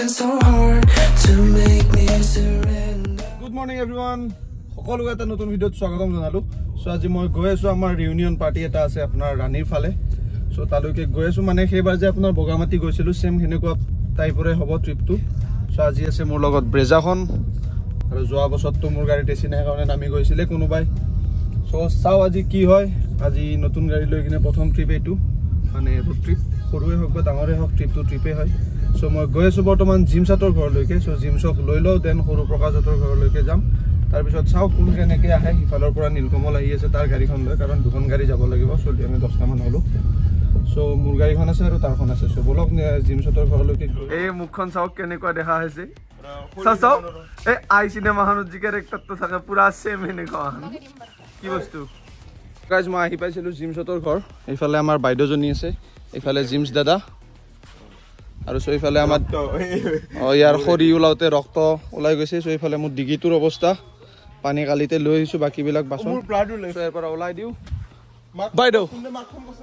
trying so hard to make me surrender. Good morning everyone. সকলোকে এটা নতুন ভিডিঅ'ত স্বাগতম জনালোঁ। চ' আজি মই গৈ আছোঁ, আমাৰ ৰিউনিয়ন পাৰ্টি এটা আছে আপোনাৰ ৰাণীৰ ফালে। চ' তালৈকে গৈ আছোঁ। মানে সেইবাৰ যে আপোনাৰ বগামাটি গৈছিলোঁ, ছেম সেনেকুৱা টাইপৰে হ'ব ট্ৰিপটো। চ' আজি আছে মোৰ লগত ব্ৰেজাখন, আৰু যোৱা বছৰটো মোৰ গাড়ীত এচি নাই কাৰণে নামি গৈছিলে কোনোবাই। চ' চাওঁ আজি কি হয়। আজি নতুন গাড়ী লৈ কিনে প্ৰথম ট্ৰিপ এইটো, মানে ৰোড ট্ৰিপ, সৰুৱে হওক বা ডাঙৰে হওক ট্ৰিপটো ট্ৰিপেই হয়। চ' মই গৈ আছোঁ বৰ্তমান জিমছহঁতৰ ঘৰলৈকে। চ' জিমছক লৈ লওঁ, then সৰু প্ৰকাশহঁতৰ ঘৰলৈকে যাম। তাৰপিছত চাওঁ কোন কেনেকৈ আহে। সিফালৰ পৰা নীলকমল আহি আছে তাৰ গাড়ীখন লৈ, কাৰণ দুখন গাড়ী যাব লাগিব। চলি আমি 10টামান হ'লোঁ। চ' মোৰ গাড়ীখন আছে আৰু তাৰখন আছে। চ' ব'লক জিমছহঁতৰ ঘৰলৈকে। এই মুখখন চাওক কেনেকুৱা দেখা হৈছে। চাওঁ চাওঁ, এই আই চিনেমাখনত যি কেৰেক্টাৰটো থাকে পুৰা ছেম সেনেকুৱা। কি বস্তু গাইজ, মই আহি পাইছিলোঁ জিমছহঁতৰ ঘৰ। এইফালে আমাৰ বাইদেউজনী আছে, এইফালে জিমছ দাদা, আৰু চ' এইফালে আমাৰ ইয়াৰ খৰি ওলাওঁতে ৰক্ত ওলাই গৈছে। চ' এইফালে মোৰ ডিগিটোৰ অৱস্থা, পানী কালিতে লৈ আহিছোঁ, বাকীবিলাক বাচন ইয়াৰ পৰা ওলাই দিওঁ। বাইদেউ,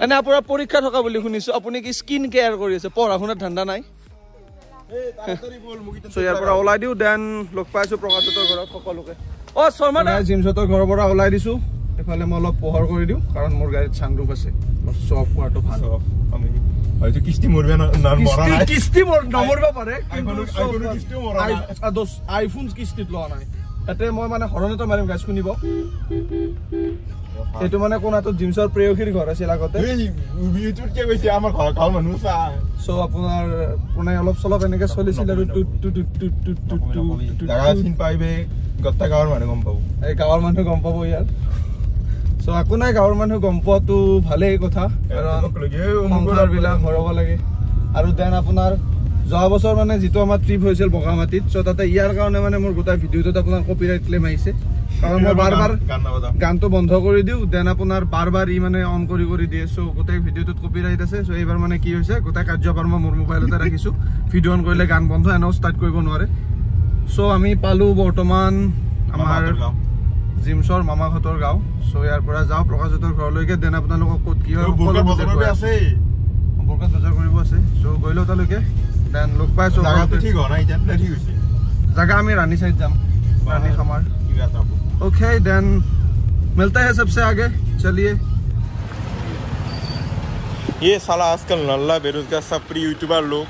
এনে আপোনাৰ পৰীক্ষা থকা বুলি শুনিছোঁ, আপুনি কি স্কিন কেয়াৰ কৰি আছে? পঢ়া শুনাত ধান্দা নাই? চ' ইয়াৰ পৰা ওলাই দিওঁ, then লগ পাইছোঁ প্ৰকাশহঁতৰ ঘৰত সকলোকে। অ' শৰ্মা, জিমছহঁতৰ ঘৰৰ পৰা ওলাই দিছোঁ। এইফালে মই অলপ পোহৰ কৰি দিওঁ, কাৰণ মোৰ গাড়ীত ছানৰুফ আছে, অলপ শ্ব' অফ কৰাটো ভাল। হয়তো কিস্তি মৰবে না, কিস্তি নমৰিব পাৰে, আইফোন কিস্তিত লোৱা নাই। তাতে মই মানে হৰণ এটা মাৰিম গাইজ, শুনিব। এইটো মানে কোনাটোত জিমছৰ প্ৰেয়সীৰ ঘৰ আছিল আগতে। চ' আপোনাৰ মানে অলপ চলপ এনেকে চলিছিল আৰু গাঁৱৰ মানুহ গম পাব, এই গাঁৱৰ মানুহ গম পাব ইয়াৰ। চ' একো নাই, গাঁৱৰ মানুহ গম পোৱাটো ভালেই কথা, কাৰণ সংসাৰবিলাক হৰাব লাগে। আৰু then আপোনাৰ যোৱা বছৰ মানে যিটো আমাৰ ট্ৰিপ হৈছিল বগামাটিত, চ' তাতে ইয়াৰ কাৰণে মানে মোৰ গোটেই ভিডিঅ'টোত আপোনাৰ কপিৰাইট ক্লেইম আহিছে, কাৰণ মই বাৰ বাৰ গানটো বন্ধ কৰি দিওঁ, then আপোনাৰ বাৰ বাৰ ই মানে অন কৰি কৰি দিয়ে। চ' গোটেই ভিডিঅ'টোত কপিৰাইট আছে। চ' এইবাৰ মানে কি হৈছে, গোটেই কাৰ্যভাৰ মই মোৰ মোবাইলতে ৰাখিছোঁ। ভিডিঅ' অন কৰিলে গান বন্ধ, এনেও ষ্টাৰ্ট কৰিব নোৱাৰে। চ' আমি পালোঁ বৰ্তমান আমাৰ জিমছৰ মামাহঁতৰ গাঁও। চ' ইয়াৰ পৰা যাওঁ প্ৰকাশহঁতৰ ঘৰলৈকে, then আপোনালোকক ক'ত কি হয় বৰকাত বজাৰ কৰিব আছে। চ' গৈ লওঁ তালৈকে, then লগ পাইছোঁ। জাগা আমি ৰাণী চাইড যাম, ৰাণী খামাৰ। ओके then मिलते हैं सबसे आगे, चलिए। ये साला आजकल नल्ला बेरोजगार सब प्री यूट्यूबर लोग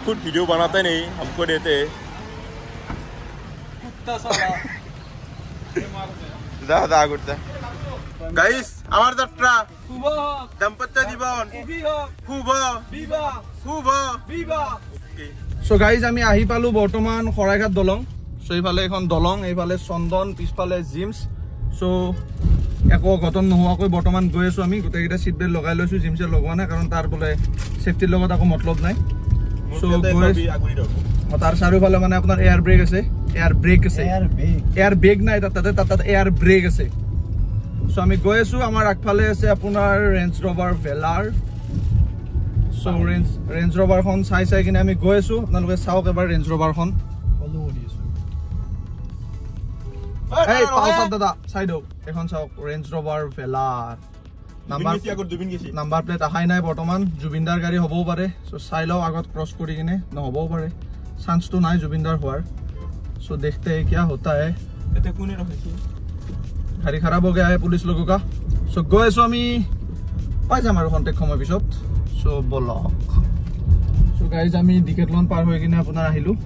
खुद वीडियो बनाते नहीं, हमको देते। कुत्ता साला जा जा कुत्ता। गाइस আমার যাত্রা শুভ দাম্পত্য জীবন শুভ বিবাহ শুভ বিবাহ। সো গাইস আমি আহি পালো বৰ্তমান শৰাইঘাট দলং। চ' এইফালে এখন দলং, এইফালে চন্দন, পিছফালে জিমছ। চ' একো অঘটন নোহোৱাকৈ বৰ্তমান গৈ আছোঁ আমি। গোটেইকেইটা চিট বেল্ট লগাই লৈছোঁ, জিমছে লগোৱা নাই, কাৰণ তাৰ বোলে চেফটিৰ লগত আকৌ মতলব নাই। চ' গৈ তাৰ চাৰিওফালে মানে আপোনাৰ এয়াৰ ব্ৰেক আছে, এয়াৰ ব্ৰেক আছে, এয়াৰ বেগ নাই তাত, তাতে তাত এয়াৰ ব্ৰেক আছে। চ' আমি গৈ আছোঁ। আমাৰ আগফালে আছে আপোনাৰ ৰেঞ্জ ৰভাৰ ভেলাৰ। চ' ৰেঞ্জ ৰভাৰখন চাই চাই কিনে আমি গৈ আছোঁ। আপোনালোকে চাওক এবাৰ ৰেঞ্জ ৰভাৰখন। এই পালচাৰ দাদা চাই দিয়ক এখন, চাওক ৰেঞ্জ ৰভাৰ ভেলাৰ। নাম্বাৰ প্লেট অহাই নাই বৰ্তমান। জুবিনদাৰ গাড়ী হ'বও পাৰে, চ' চাই লওঁ আগত ক্ৰছ কৰি কিনে, নহ'বও পাৰে, চান্সটো নাই জুবিনদাৰ হোৱাৰ। চ' দেখতে কিয়া হোতা হে, গাড়ী খাৰাপ হৈ গয়া পুলিচ লোগো কা। চ' গৈ আছোঁ আমি, পাই যাম আৰু খন্তেক সময় পিছত। চ' বলক। চ' গাইজ আমি ডিকেটলন পাৰ হৈ কিনে আপোনাৰ আহিলোঁ।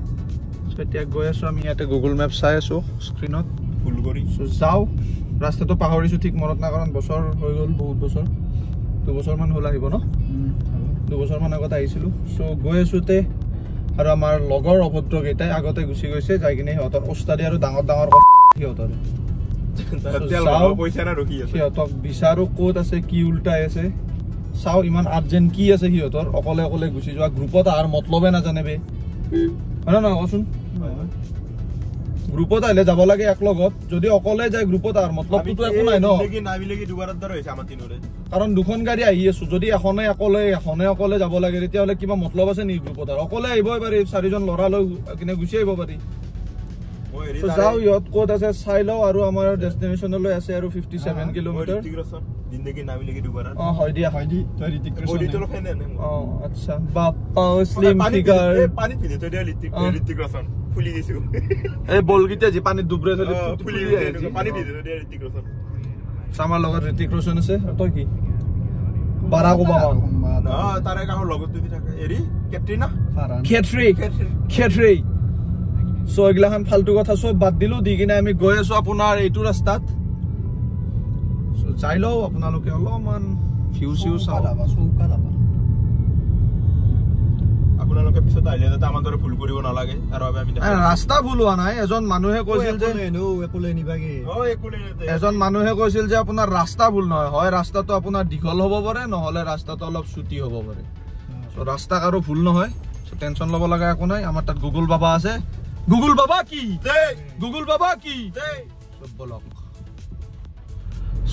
চ' এতিয়া গৈ আছোঁ আমি, ইয়াতে গুগল মেপ চাই আছোঁ স্ক্ৰীণত। যাওঁ, ৰাস্তাটো পাহৰিছোঁ ঠিক মনত নাই, কাৰণ বছৰ হৈ গ'ল, বহুত বছৰ, 2 বছৰমান হ'ল আহিব ন, 2 বছৰমান আগত আহিছিলোঁ। চ' গৈ আছোঁতে আৰু আমাৰ লগৰ অভদ্ৰকেইটাই আগতে গুচি গৈছে, যাই কিনে সিহঁতৰ ওস্তাদি আৰু ডাঙৰ ডাঙৰ কথা সিহঁতৰ। সিহঁতক বিচাৰোঁ ক'ত আছে, কি উল্টাই আছে, চাওঁ ইমান আৰ্জেণ্ট কি আছে সিহঁতৰ, অকলে অকলে গুচি যোৱা, গ্ৰুপত অহাৰ মতলবে নাজানে বে, হয় নে নহয় কচোন? গ্ৰুপত আহিলে যাব লাগে একলগত, যদি অকলে যায় গ্ৰুপত অহাৰ মতলবটোতো একো নাই ন। কাৰণ দুখন গাড়ী আহি আছো, যদি এখনে অকলে এখনে অকলে যাব লাগে তেতিয়াহ'লে কিবা মতলব আছে নেকি গ্ৰুপত? আৰু অকলে আহিবই পাৰি, চাৰিজন ল'ৰা লৈ কিনে গুচি আহিব পাৰি। যাওঁ ইহঁত ক'ত আছে চাই লওঁ আৰু আমাৰ ডেষ্টিনেশ্যনলৈ আছে আৰু 57 কিলোমিটাৰ। অ হয় দিয়া, অ আচ্ছা বাপ্পা স্লিম ফিগাৰ। এই বলকেইটা যি পানীত ডুবৰে থলে আমাৰ লগত ঋতিক ৰোশন আছে। তই কি বাৰাক ওবামা? তাৰে কাষৰ লগত যদি থাকে এৰি কেটৰিনা খেত্ৰী খেত্ৰী। চ' এইগিলাখান ফাল্টু কথা চব বাদ দিলো, দি কিনে আমি গৈ আছো আপোনাৰ এইটো ৰাস্তাত। যাই লওঁ আপোনালোকে অলপমান ভিউ চিউ চাওক। আপোনালোকে পিছত আহিলে যাতে আমাৰ দৰে ভুল কৰিব নালাগে তাৰ বাবে আমি ৰাস্তা ভুল হোৱা নাই। এজন মানুহে কৈছিল যে এজন মানুহে কৈছিল যে আপোনাৰ ৰাস্তা ভুল নহয়, হয় ৰাস্তাটো আপোনাৰ দীঘল হ'ব পাৰে, নহ'লে ৰাস্তাটো অলপ চুটি হ'ব পাৰে। চ' ৰাস্তা কাৰো ভুল নহয়, চ' টেনশ্যন ল'ব লগা একো নাই। আমাৰ তাত গুগল বাবা আছে। গুগল বাবা কি, গুগল বাবা কি। বলক।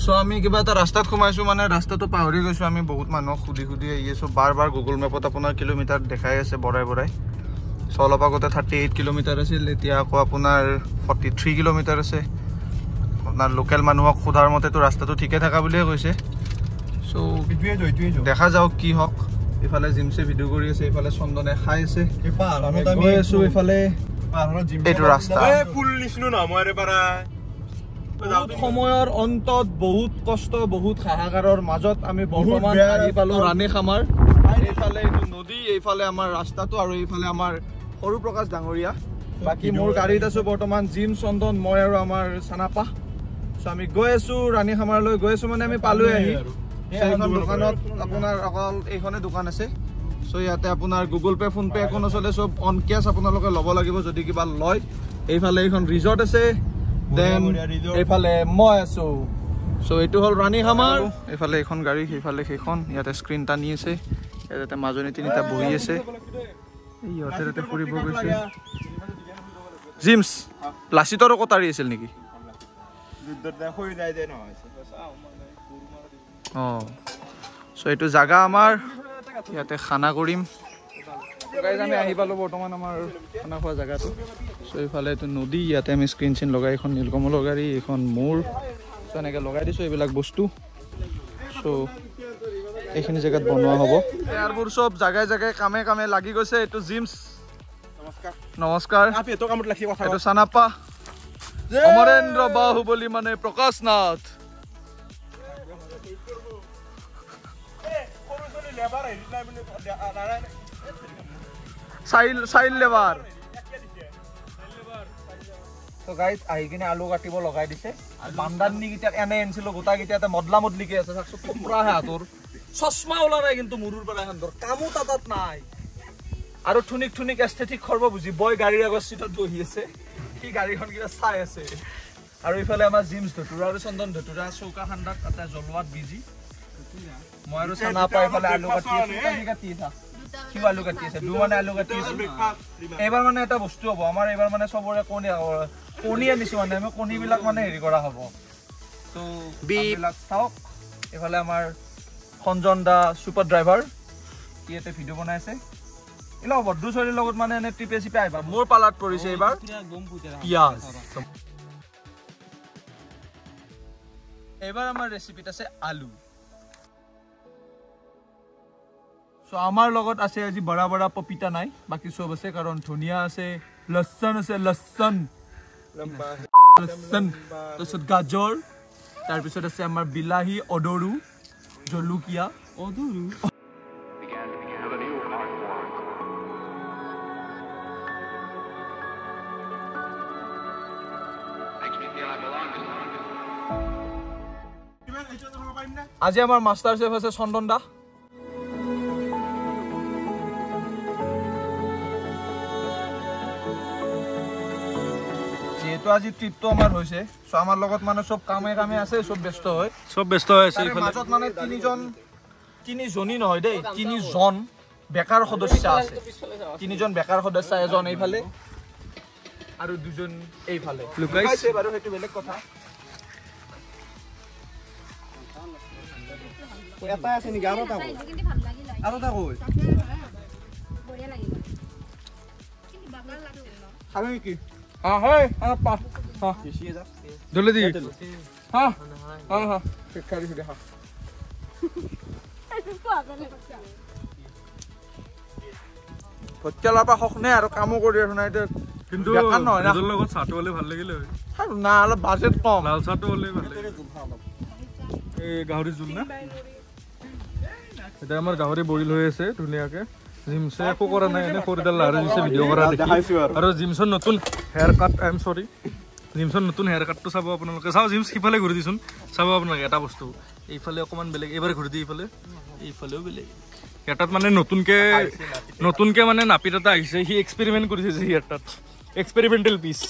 চ' আমি কিবা এটা ৰাস্তাত সোমাইছোঁ, মানে ৰাস্তাটো পাহৰি গৈছোঁ। আমি বহুত মানুহক সুধি সুধি আহি আছোঁ বাৰ বাৰ। গুগল মেপত আপোনাৰ কিলোমিটাৰ দেখাই আছে বঢ়াই বঢ়াই। চ' অলপ আগতে 38 কিলোমিটাৰ আছিল, এতিয়া আকৌ আপোনাৰ 43 কিলোমিটাৰ আছে। আপোনাৰ লোকেল মানুহক সোধাৰ মতেতো ৰাস্তাটো ঠিকে থকা বুলিয়ে কৈছে। চ' দেখা যাওক কি হওক। ইফালে জিমছে ভিডিঅ' কৰি আছে, এইফালে চন্দনে খাই আছে, আমি গৈ আছোঁ এইফালে। এইটো ৰাস্তা বহুত সময়ৰ অন্তত, বহুত কষ্ট, বহুত হাহাকাৰৰ মাজত আমি বৰ্তমান আহি পালো ৰাণী খামাৰ। এইফালে এইটো নদী, এইফালে আমাৰ ৰাস্তাটো, আৰু এইফালে আমাৰ সৰু প্ৰকাশ ডাঙৰীয়া। বাকী মোৰ গাড়ীত আছো বৰ্তমান জিম, চন্দন, মই আৰু আমাৰ চানাপা। চ' আমি গৈ আছো ৰাণী খামাৰলৈ গৈ আছো, মানে আমি পালোৱে আহি। এইখন দোকানত আপোনাৰ অকল এইখনে দোকান আছে। চ' ইয়াতে আপোনাৰ গুগল পে' ফোন পে' একো নচলে, চব অন কেছ আপোনালোকে ল'ব লাগিব যদি কিবা লয়। এইফালে এইখন ৰিজৰ্ট আছে, দেন এইফালে মই আছো। চ' এইটো হ'ল ৰাণী খামাৰ। এইফালে এইখন গাড়ী, সেইফালে সেইখন। ইয়াতে স্ক্ৰীণ টানি আছে, ইয়াতে মাজনী তিনিটা বহি আছে। ইহঁতে তাতে ফুৰিব গৈছে। জিমছ লাচিতৰো কটাৰী আছিল নেকি? অঁ, চ' এইটো জাগা আমাৰ, ইয়াতে খানা কৰিম। আমি আহি পালোঁ বৰ্তমান আমাৰ খানা খোৱা জেগাটো। চ' এইফালে এইটো নদী, ইয়াতে আমি স্ক্ৰীণ চিন লগাই, এইখন নীলকমলৰ গাড়ী, এইখন মোৰ। চ' এনেকৈ লগাই দিছোঁ এইবিলাক বস্তু। চ' এইখিনি জেগাত বনোৱা হ'ব। ইয়াৰবোৰ চব জাগাই জাগাই কামে কামে লাগি গৈছে। এইটো জিমছ, নমস্কাৰ। এইটো চানাপা, অমৰেন্দ্ৰ বাহুবলী মানে প্ৰকাশ নাথ। Child labour. তো গাইজ আহি কিনে আলু কাটিব লগাই দিছে। বান্দাৰনিকেইটাক এনে আনিছিলো, গোটাকেইটা এটা মদলা মদলিকে আছে। চাকচোন থোপৰা হাতোৰ চশমা ওলা নাই, কিন্তু মূৰৰ পৰা এখন কামো তাত নাই। আৰু ঠুনিক ঠুনিক এস্থেটিক খৰ্ব বুজি বয় গাড়ীৰ আগৰ চিটত বহি আছে, সি গাড়ীখন কিবা চাই আছে। আৰু ইফালে আমাৰ জিমছ ধতুৰা আৰু চন্দন ধতুৰা চৌকা খান্দাত তাতে জ্বলোৱাত বিজি। মই আৰু চানাপা এইফালে আলু কাটি আছো। কাটি থাক, সিও আলু কাটি আছে, দুমানে আলু কাটি আছো। এইবাৰ মানে এটা বস্তু হ'ব আমাৰ, এইবাৰ মানে চবৰে কণী কণী আনিছো, মানে আমি কণীবিলাক মানে হেৰি কৰা হ'ব। ত' বিলাক চাওক। এইফালে আমাৰ সঞ্জন দা ছুপাৰ ড্ৰাইভাৰ, সি ইয়াতে ভিডিঅ' বনাই আছে। এইবিলাক বদ্ধ ছোৱালীৰ লগত মানে এনে ট্ৰিপে চিপে আহিবা। মোৰ পালাত পৰিছে এইবাৰ পিঁয়াজ। এইবাৰ আমাৰ ৰেচিপিত আছে আলু। চ' আমাৰ লগত আছে আজি বৰা বৰা পপিতা নাই, বাকী চব আছে, কাৰণ ধনিয়া আছে, লচন আছে, লচন লচন, তাৰপিছত গাজৰ, তাৰপিছত আছে আমাৰ বিলাহী, অদৰু, জলকীয়া, অদৰু। আজি আমাৰ মাষ্টাৰ চেফ আছে চন্দন দা। যিহেতু আজি ট্ৰিপটো আমাৰ হৈছে, চ' আমাৰ লগত মানে চব কামে কামে আছে, চব ব্যস্ত হয়, চব ব্যস্ত হৈ আছে। মাজত মানে তিনিজনী নহয় দেই, তিনিজন বেকাৰ সদস্য আছে। তিনিজন বেকাৰ সদস্য, এজন এইফালে আৰু দুজন এইফালে। লুকাইছে বাৰু, সেইটো বেলেগ কথা। এটা আছে নেকি আৰু এটা কই? আৰু এটা কই? খাবি নেকি? হা হয় পা দলে দি হা হা হা শিক্ষা দিছো দেখা ভটকেলাৰ পৰা শখ নাই আৰু কামো কৰি আছো নাই এতিয়া। কিন্তু নিজৰ লগত চাহটো হ'লে ভাল লাগিলে হয়। না অলপ বাজেট কম, লাল চাহটো হ'লে ভাল লাগে। এই গাহৰি জোল না, এতিয়া আমাৰ গাহৰি বইল হৈ আছে ধুনীয়াকে। জিমছে একো কৰা নাই, এনে খৰিডাল লাৰি দিছে ভিডিঅ' কৰা দেখি। আৰু জিমছৰ নতুন হেয়াৰ কাট, I am চৰি, জিমছৰ নতুন হেয়াৰ কাটটো চাব আপোনালোকে। চাওঁ জিমছ সিফালে ঘূৰি দিচোন, চাব আপোনালোকে এটা বস্তু এইফালে অকণমান বেলেগ, এইবাৰ ঘূৰি দি এইফালে, এইফালেও বেলেগ। ইয়াৰ মানে নতুনকে মানে নাপিত এটা আহিছে, সি এক্সপেৰিমেণ্ট কৰিছে যে ইয়াৰ তাত এক্সপেৰিমেণ্টেল পিচ,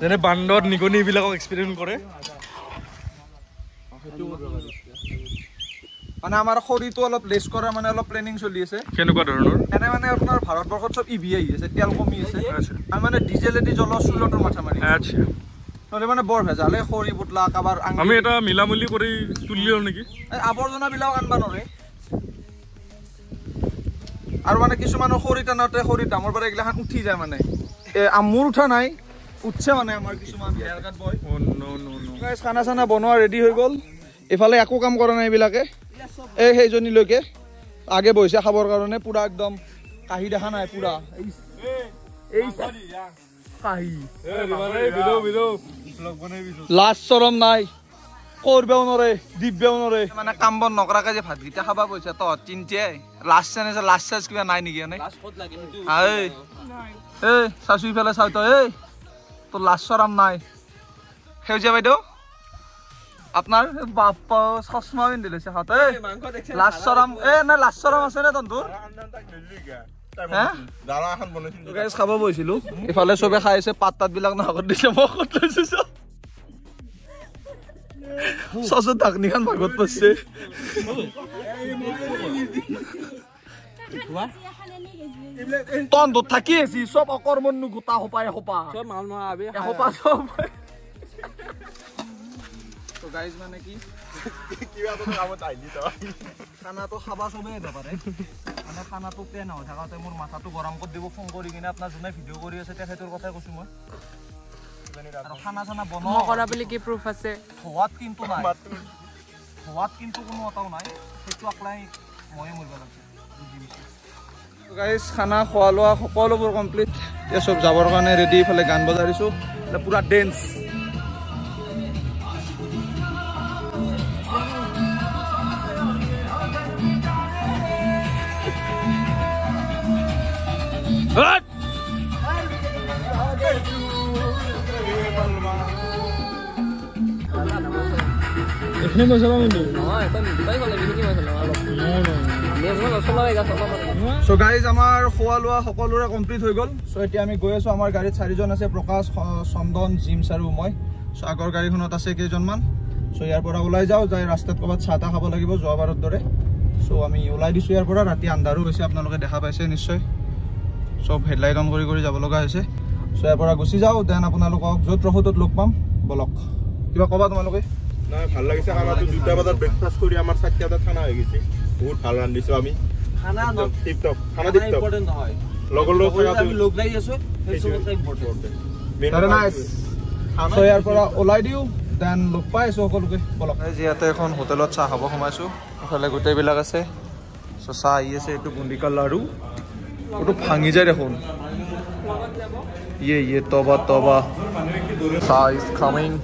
যেনে বান্দৰ নিগনি এইবিলাকক এক্সপেৰিমেণ্ট কৰে। মানে আমাৰ খৰিটো অলপ লেছ কৰা মানে অলপ প্লেনিং চলি আছে। কেনেকুৱা ধৰণৰ? এনে মানে আপোনাৰ ভাৰতবৰ্ষত চব ইভি আহি আছে, তেল কমি আছে, আমি মানে ডিজেলেদি জ্বলোৱা চুলটোৰ মাথা মাৰি। আচ্ছা, নহ'লে মানে বৰ ভেজাল, এই খৰি পুতলা কাৰোবাৰ আমি এটা মিলামিলি কৰি তুলি লওঁ নেকি? এই আৱৰ্জনাবিলাক আনবা নোৱাৰে। আৰু মানে কিছুমানৰ খৰি টানোতে খৰিৰ দামৰ পৰা এইগিলাখান উঠি যায়, মানে মোৰ উঠা নাই, উঠছে মানে আমাৰ কিছুমান হেয়াৰ কাট বয়। খানা চানা বনোৱা ৰেডি হৈ গ'ল। এইফালে একো কাম কৰা নাই এইবিলাকে, এই সেইজনীলৈকে আগে বহিছে খাবৰ কাৰণে, পুৰা একদম কাঁহী দেখা নাই, পুৰা এই কাঁহী, লাজ চৰম নাই, কৰবেও নৰে দিবও নৰে। মানে কাম বন নকৰাকে যে ভাতকেইটা খাবা পইচা তহঁত চিন্তাই লাজ চেনে লাজ চাজ কিবা নাই নেকি? এনে এই চাচু ইফালে চাওঁ তই, এই তোৰ লাজ চৰম নাই। সেউজীয়া বাইদেউ আপোনাৰ বাপ্পা চশমা পিন্ধি লৈছে হাত। এই লাজ চৰম, এ নাই লাজ চৰম আছে নে তহঁতৰ? খাব বহিছিলো, ইফালে চবে খাই আছে, পাত তাত বিলাক নাকত দিছে, মই ক'ত লৈছো চচৰ ঢাকনিখন ভাগত পৰিছে। তহঁতত থাকি আছি চব অকৰ্মণ্য গোটা সোপা এসোপা এসোপা চব। গাইজ মানে কি খানাটো খাবা চবেই পাৰে, মানে খানাটো প্লেন হৈ থাকোঁতে মোৰ মাথাটো গৰম কৰি দিব ফোন কৰি কিনে। আপোনাৰ যোনে ভিডিঅ' কৰি আছে তেখেতৰ কথাই কৈছোঁ মই। আৰু খানা চানা বনোৱা কৰা বুলি কি প্ৰুফ আছে? সোৱাদ কিন্তু নাই, সোৱাদ কিন্তু কোনো এটাও নাই, সেইটো আকলাই ময়ে মৰিব লাগছে। গাইজ খানা খোৱা লোৱা সকলোবোৰ কমপ্লিট, এতিয়া চব যাবৰ কাৰণে ৰেডি। ইফালে গান বজাই দিছোঁ, পুৰা ডেন্স। চ' গাইজ আমাৰ খোৱা লোৱা সকলোৰে কমপ্লিট হৈ গ'ল। চ' এতিয়া আমি গৈ আছোঁ, আমাৰ গাড়ীত চাৰিজন আছে, প্ৰকাশ, চন্দন, জিমছ আৰু মই। চ' আগৰ গাড়ীখনত আছে কেইজনমান। চ' ইয়াৰ পৰা ওলাই যাওঁ, যাই ৰাস্তাত ক'ৰবাত চাহ তাহ খাব লাগিব যোৱাবাৰৰ দৰে। চ' আমি ওলাই দিছোঁ ইয়াৰ পৰা। ৰাতি আন্ধাৰো হৈছে, আপোনালোকে দেখা পাইছে নিশ্চয়, চব হেডলাইট অন কৰি কৰি যাব লগা হৈছে। চ' ইয়াৰ পৰা গুচি যাওঁ, then আপোনালোকক য'ত ৰখো ত'ত লগ পাম। বলক, কিবা ক'বা তোমালোকে? নাই, ভাল লাগিছে খানাটো। 2টা বজাত ব্ৰেকফাষ্ট কৰি আমাৰ 4টা বজাত খানা হৈ গৈছে। বহুত ভাল ৰান্ধিছোঁ আমি। খানা টিপ টপ, খানা টিপ টপ নহয়, লগৰ লগত আমি লগ লাগি আছো, সেইটো কথা ইম্পৰ্টেণ্ট। চ' ইয়াৰ পৰা ওলাই দিওঁ, then লগ পাই আছোঁ সকলোকে। বলক। ইয়াতে এখন হোটেলত চাহ খাব সোমাইছোঁ, ইফালে গোটেইবিলাক আছে। চ' চাহ আহি আছে। এইটো বুন্দিকা লাড়ু, এইটো ভাঙি যায় দেখোন। ইয়ে ইয়ে তবা তবা, চাহ is coming.